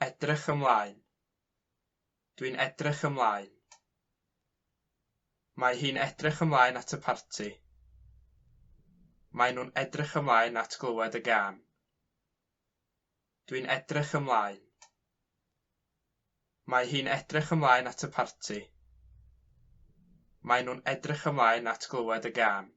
Edrych ymlaen. Dwi'n edrych ymlaen. Mae hi'n edrych ymlaen at y parti. Maen nhw'n edrych ymlaen at glywed y gân. Dwi'n edrych ymlaen. Mae hi'n edrych ymlaen at y parti. Maen nhw'n edrych ymlaen at glywed y gân.